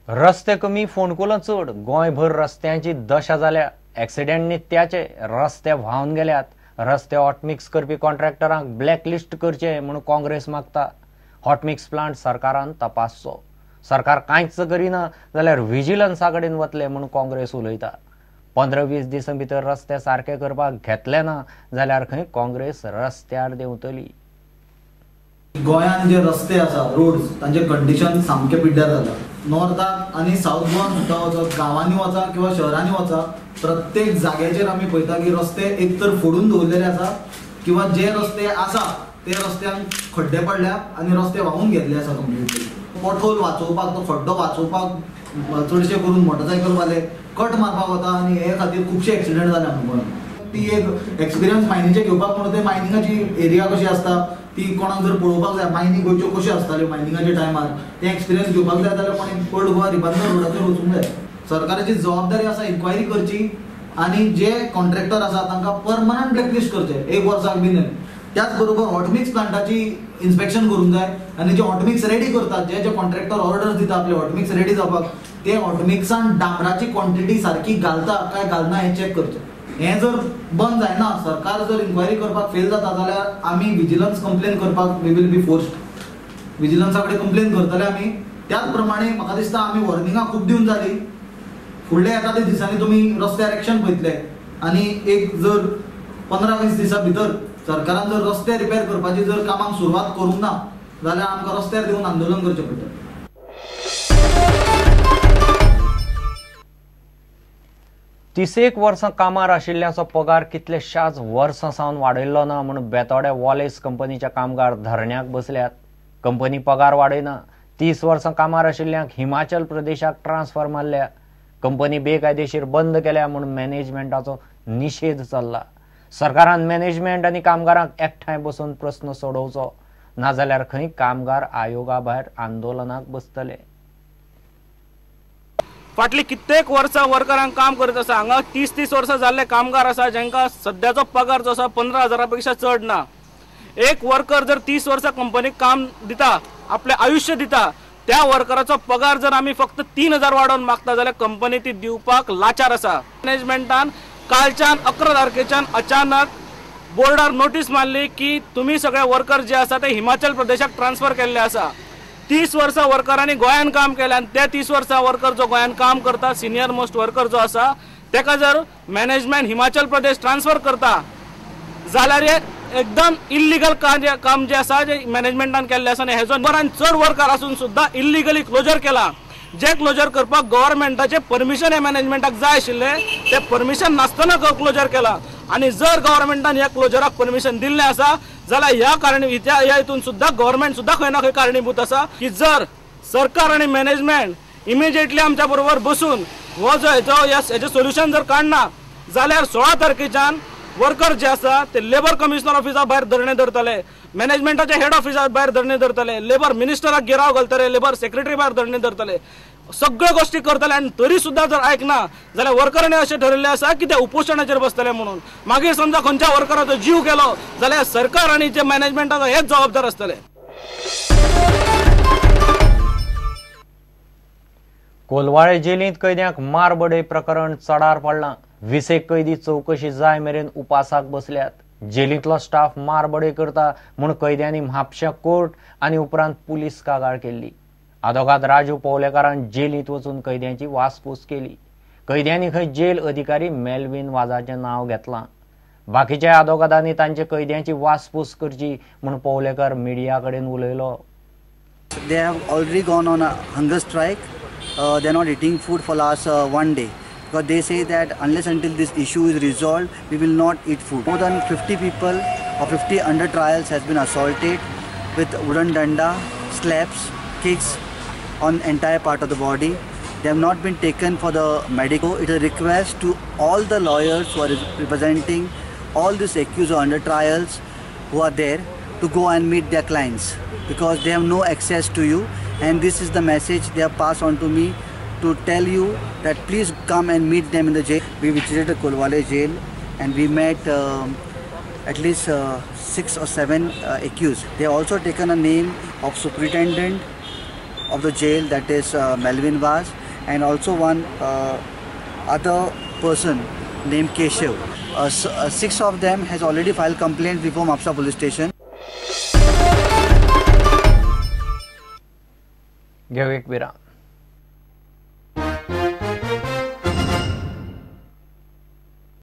रस्ते कमी फोंडकुलां चड, गोंयभर रस्त्यांची दशा जाल्या. एक्सिडेंट नित्याचे, रस्ते व्हांवन गेल्यात. रस्ते हॉटमिक्स करपी कॉन्ट्रॅक्टरांक ब्लॅकलिस्ट करचे म्हूण काँग्रेस मागता. हॉटमिक्स प्लांट सरकारान तपासचो. सरकार कांयच करिना जाल्यार विजिलन्सा कडेन वतले म्हूण काँग्रेस उलयता. 15-20 दिसां भितर रस्ते सारके करपाक घेतले ना जाल्यार खंय काँग्रेस रस्त्यार देंवतली. गोंयांत जे रस्ते आसा, रोड्स, तांचे कंडिशन सामकें पिड्ड्यार जाला. नॉर्थाक आनी सावथ गोवान सुद्दां वचत, गांवांनी वचा किंवा शहरांनी वचा, प्रत्येक जाग्याचेर आमी पळयता की रस्ते एक तर फोडून दवरलेले आसा किंवा जे रस्ते आसा ते रस्त्यांक खड्डे पडल्या आनी रस्ते व्हांवून घेतले आसा कंप्लिटली. पॉटहोल वाचोवपाक, तो खड्डो वाचोवपाक चडशे करून मोटरसायकलवाले कट मारपाक वता आनी हे खातीर खुबशे एक्सिडंट जाले आमकां गोंयांत. ती एक एक्सपिरियन्स मायनीचे घेवपाक म्हणून ते मायनिंगाची एरिया कशी आसता ती कोणाक जर पळोवपाक जाय, मायनींग गोंयच्यो कश्यो आसताल्यो मायनिंगाच्या टायमार ते एक्सपिरियन्स घेवपाक जाय जाल्यार कोणी ओल्ड गोवा रिबंदर रोडाचेर वचूंक जाय. सरकाराची जबाबदारी आसा इन्क्वायरी करची आनी जे कॉन्ट्रॅक्टर आसा तांकां परमनंट ब्लॅकलिस्ट करचे, एक वर्साक बी न्हय. त्याच बरोबर हॉटमिक्स प्लांटाची इन्स्पेक्शन करूंक जाय आनी जे हॉटमिक्स रेडी करतात, जे जे कॉन्ट्रॅक्टर ऑर्डर्स दिता आपले हॉटमिक्स रेडी जावपाक, ते हॉटमिक्सान डांबराची क्वॉन्टिटी सारकी घालता काय घालना हें चॅक करचें. हें जर बंद जायना, सरकार जर इन्क्वायरी करपाक फेल जाता जाल्यार आमी विजिलन्स कंप्लेन करपाक we will be forced. विजिलन्सा कडेन कंप्लेन करतले आमी. त्याच प्रमाणे म्हाका दिसता आमी वॉर्निंगां खूब दिवन जाली. फुडल्या येता ते दिसांनी तुमी रस्त्यार एक्शन पळयतले आनी एक जर 15-20 दिसां भितर सरकारान जर रस्ते रिपेर करपाची जर कामाक सुरवात करूंक ना जाल्यार आमकां रस्त्यार देंवन आंदोलन करचें पडटलें. 30 वर्सां कामार आशिल्ल्याचो पगार कितलेशाच वर्सां सावन वाडयल्लो ना म्हूण बेतोड्या वॉलेस कंपनीच्या कामगार धरण्याक बसल्यात. कंपनी पगार वाडयना. 30 वर्सां कामार आशिल्ल्यांक हिमाचल प्रदेशाक ट्रान्सफर मारल्या. कंपनी बेकायदेशीर बंद केल्या म्हूण मॅनेजमेंटाचो निशेध चल्ला. सरकारान मॅनेजमेंट आनी कामगारांक एकठांय बसून प्रस्न सोडोवचो, नाजाल्यार खंय कामगार आयोगा भायर आंदोलनाक बसतले. फाटली कित्येक वर्सां वर्करांक काम करीत आसा. हांगा 30-30 वर्सां जाल्ले कामगार आसा जांकां सद्याचो पगार जो आसा 15,000 पेक्षा चड ना. एक वर्कर जर 30 वर्सां कंपनीक काम दिता, आपलें आयुश्य दिता, त्या वर्कराचो पगार जर आमी फक्त 3,000 वाडोवन मागता जाल्यार कंपनी ती दिवपाक लाचार आसा. मॅनेजमेंटान कालच्यान 11 तारखेच्यान अचानक बोर्डार नोटीस मारली की तुमी सगळे वर्कर जे आसा ते हिमाचल प्रदेशाक ट्रान्सफर केल्ले आसा. 30 वर्सां वर्करांनी गोंयान काम केलें आनी ते 30 वर्सां वर्कर जो गोंयान काम करता, सिनियर मोस्ट वर्कर जो आसा तेका जर मॅनेजमेंट हिमाचल प्रदेश ट्रान्सफर करता जाल्यार हे एकदम इल्लिगल काम जे आसा जे मॅनेजमेंटान केल्लें आसा आनी हेजो बरान चड वर्कर आसून सुद्दां इल्लिगली क्लोजर केला. जे क्लोजर करपाक गव्हर्मेंटाचें परमिशन हे मॅनेजमेंटाक जाय आशिल्लें तें परमिशन नासतना क्लोजर केला आनी जर गव्हर्मेंटान ह्या क्लोजराक परमिशन दिल्लें आसा जाल्यार ह्या कारण ह्या हितून सुद्दां गव्हर्मेंट सुद्दां खंय ना खंय कारणीभूत आसा की जर सरकार आनी मॅनेजमेंट इमिजिएटली आमच्या बरोबर बसून हो जो हेजो हेजें सोल्युशन जर काडना जाल्यार 16 तारखेच्यान वर्कर जे आसा ते लेबर कमिशनर ऑफिसा भायर धरणे धरतले, मॅनेजमेंटाच्या हेड ऑफिसा भायर धरणे धरतले, लेबर मिनिस्टराक घेराव घालतले, लेबर सेक्रेटरी भायर धरणे धरतले, सगळ्यो गोष्टी करतले आनी तरी सुद्दां जर आयकना जाल्यार वर्करांनी अशें ठरयल्लें आसा की ते उपोशणाचेर बसतले म्हणून. मागीर समजा खंयच्या वर्कराचो जीव गेलो जाल्यार सरकार आनी जे मॅनेजमेंट आसा हेच जबाबदार आसतले. कोलवाळे जेलींत कैद्यांक मारबडय प्रकरण चडार पडलां. 20 कैदी चवकशी जाय मेरेन उपासाक बसल्यात. जेलींतलो स्टाफ मारबडय करता म्हूण कैद्यांनी म्हापशा कोर्ट आनी उपरांत पुलीस कागाळ केल्ली. आदोगाद राजू पवलेकारान जेलींत वचून कैद्यांची वासपूस केली. कैद्यांनी खंय जेल अधिकारी मेलवीन वाजाचें नांव घेतलां. बाकीच्या आदोगादांनी तांचे कैद्यांची वासपूस करची म्हूण पवलेकार मिडिया कडेन उलयलो. They have already gone on a hunger strike. They are not eating food for last 1 day. Because they say that unless until this issue is resolved, we will not eat food. More than 50 people or 50 under trials has been assaulted with wooden danda, slaps, kicks on entire part of the body. They have not been taken for the medical. It is a request to all the lawyers who are representing all these accused or under trials who are there to go and meet their clients, because they have no access to you. And this is the message they have passed on to me to tell you that please come and meet them in the jail. We visited the Colvale jail and we met at least 6 or 7 accused. They have also taken a name of superintendent of the jail, that is Melvin Vaz, and also one other person named Keshav. 6 of them has already filed complaint before Mapsa police station. घेऊ एक विराम.